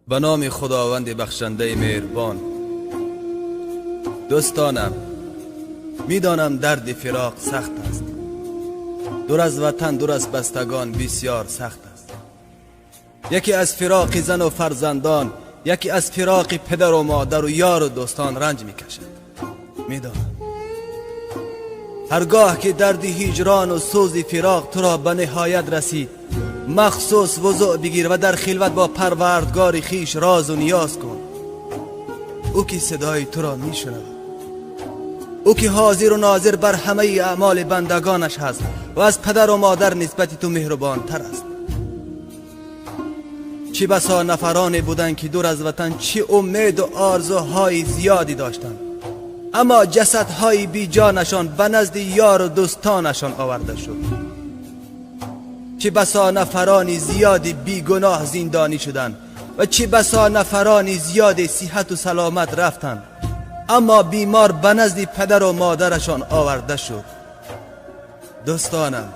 Ба номи Худованди бахшандаи меҳрубон. Дӯстонам, медонам дарди фироқ сахт аст. Дур аз ватан, дур аз бастагон бисёр сахт аст. Яке аз фироқи зану фарзандон, яке аз фироқи падару модару ёру дӯстон ранҷ мекашад. Медонам ҳаргоҳ ки дарди ҳиҷрону сӯзи фироқ туро ба ниҳоят расид, махсус вузӯъ бигир ва дар хилват бо парвардгори хиш розу ниёз кун. Ӯ ки садои туро мешунавад, ӯ ки ҳозиру нозир бар ҳамаи аъмоли бандагонаш ҳаст ва аз падару модар нисбати ту меҳрубонтар аст. Чӣ басо нафароне буданд, ки дур аз ватан чӣ умеду орзуҳои зиёде доштанд, аммо ҷасадҳои беҷонашон ба назди ёру дӯстонашон оварда шуд. Чӣ басо нафарони зиёди бегуноҳ зиндонӣ шуданд ва чӣ басо нафарони зиёди сиҳату саломат рафтанд, аммо бемор ба назди падару модарашон оварда шуд. Дӯстонам,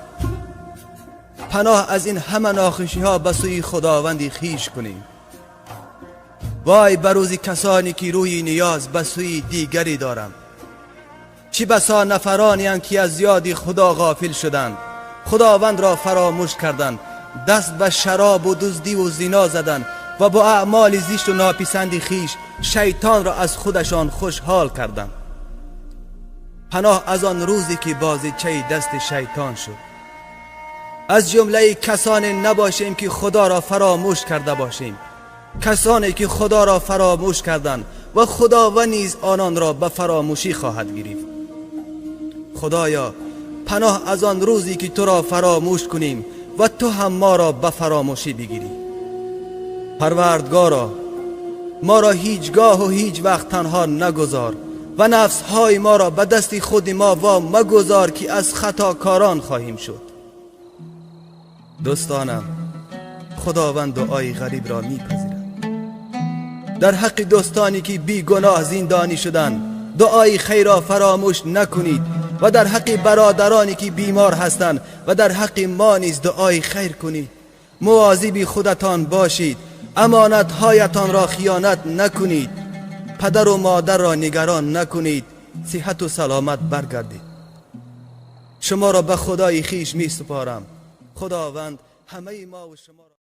паноҳ аз ин ҳама нохушиҳо ба сӯи худованди хиш кунем. Вой ба рӯзи касоне ки рӯи ниёз ба сӯи дигаре доранд. Чӣ басо нафаронеанд, ки аз ёди худо ғофил шуданд, худовандро фаромӯш карданд, даст ба шаробу дуздиву зино заданд ва бо аъмоли зишту нописанди хиш шайтонро аз худашон хушҳол карданд. Паноҳ аз он рӯзе ки бозичаи дасти шайтон шуд. Аз ҷумлаи касоне набошем, ки худоро фаромӯш карда бошем, касоне ки худоро фаромӯш карданд ва худованд низ ононро ба фаромӯшӣ хоҳад гирифт. Худоё, паноҳ аз он рӯзе ки туро фаромӯш кунем ва ту ҳам моро ба фаромӯшӣ бигирӣ. Парвардгоро, моро ҳеҷ гоҳу ҳеҷ вақт танҳо нагузор ва нафсҳои моро ба дасти худи мо во магузор, ки аз хатокорон хоҳем шуд. Дӯстонам, худованд дуои ғарибро мепазирад. Дар ҳаққи дӯстоне ки бегуноҳ зиндонӣ шуданд, дуои хайрро фаромӯш накунед ва дар ҳаққи бародароне ки бемор ҳастанд ва дар ҳаққи мо низ дуои хайр кунед. Мувозиби худатон бошед, амонатҳоятонро хиёнат накунед, падару модарро нигарон накунед, сиҳату саломат баргардед. Шуморо ба худои хиш месупорам. Худованд ҳамаи мову шуморо